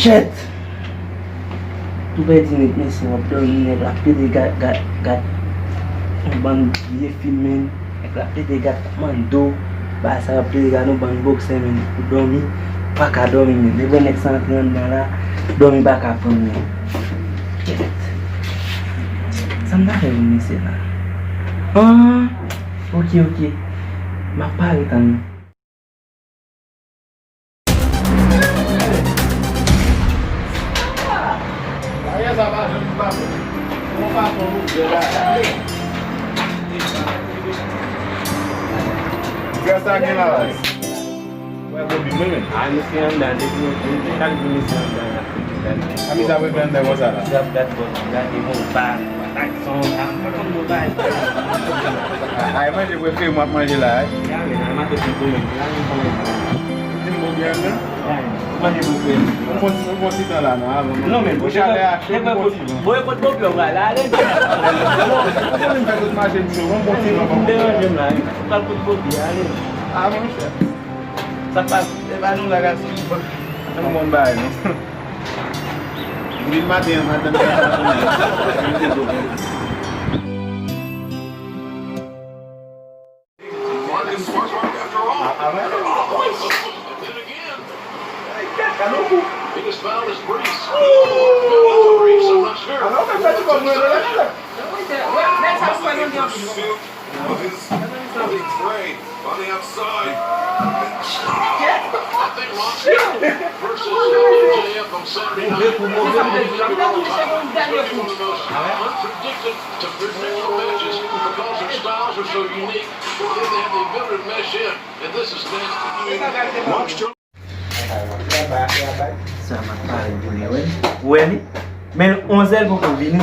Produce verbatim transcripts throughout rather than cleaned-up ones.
Shit! Tou pèdi nèt, mesye, w ap dòmi, nèg la pede gad, gad, gad yon bann vye fim, men. Nèg la pede gad kòmando, bagay sa, w ap pede gad yon bann bòksè, men. Pou dòmi, pa ka dòmi, men. Depi nèg sa antre anndan la, dòmi pa ka pran, men. Kèt. Sa m ta fè pou mesye la? Ah, ok, ok. M ap pare tann. Gras a gen la baz. Wè, Bobby, mwen menm. A, misye anndan, depi nou, nou, chak jou misye anndan, n ap fè ti gade. A, misye ap regle anndan konsa la. Misye ap gade bò, gade bon, pa, pa tak son, a, pa konn bon bagay. A, a, e manje prefere m w ap manje la, wi. Ya, men, a, maten, se goumen, la, nou konn. Ou di m bon byen, non? Ya, men, manje prefere. Ou fon, ou fon ti tan la, non, avan. Non, men, bon, chalè a cho, bon ti van. Bon, e kot Bobby, w pral ale, non? Ou konn m fè tout mache m cho, bon, bon ti van, bon. Deranje m la, wi. Ou pral kot Bobby, ale. A, monchè. Sa pa, se pa nou la, gason. An nou bon bagay, non. Vin maten an, maten an. He just fouled his briefs. Fouled the briefs, I'm not sure. Of his, of his gray on the outside. I think Monster versus M J F on Saturday night. One of the most unpredicted to predictable matches because their styles are so unique. Then they have the ability to mesh in, and this is nasty. Monster. Sa m ap pale pou li, wè. Ou wè li? Men onzè l poko vini.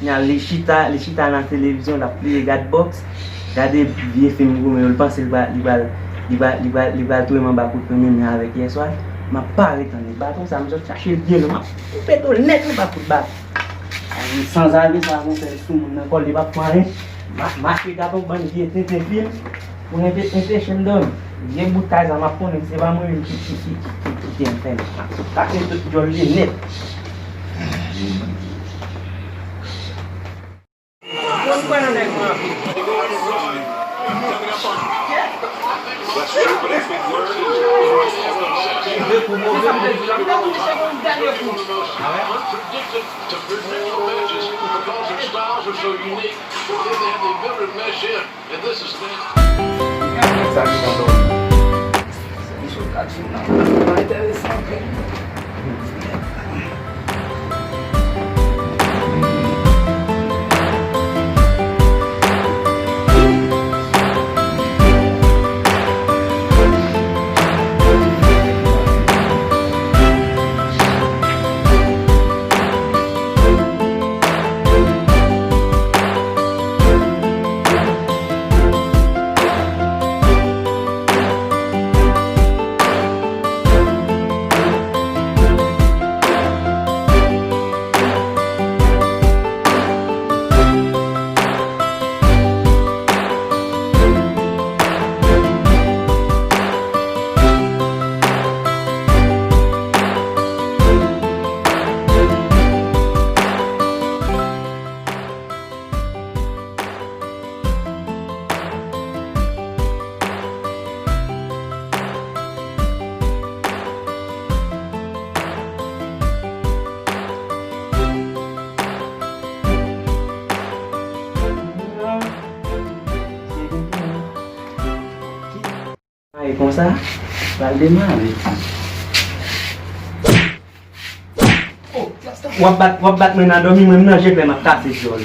Nya li chita, li chita nan televizyon, l ap pliye gad bòks, gade vye fim goumen yo, l panse li pral, li pral, li pral, li pral, li pral touye m anba kout pwen menm jan avèk yèswa. M ap pare tann li. Baton sa, m sot chache l byen lwen, m ap koupe do l nèt anba kout baton. Sanzave sa, monchè, sou moun nan kò l, li p ap pran anyen. Ma-, mache gade yon bann vye tenten fim pou enpe-, enpeche m dòmi. Vye bout kay sa, m ap konnen se pa mwen menm ki, ki, ki, ki, ki, ki te anfèmen. M ap kase tout djòl li nèt. Bon, kwè nan nèg mwen anpil. Mwen di, m te di, m te di se yon dènye kou. To prevent matches because their styles are so unique, they have the ability to mesh in, and this is nasty. Sa ki nan do. Misye ka di nan. Pa enteresan anpil. Demare konsa, pral demare. W ap bat, w ap bat mwen nan dòmi, mwen menm nan jeklè m ap kase dyòl.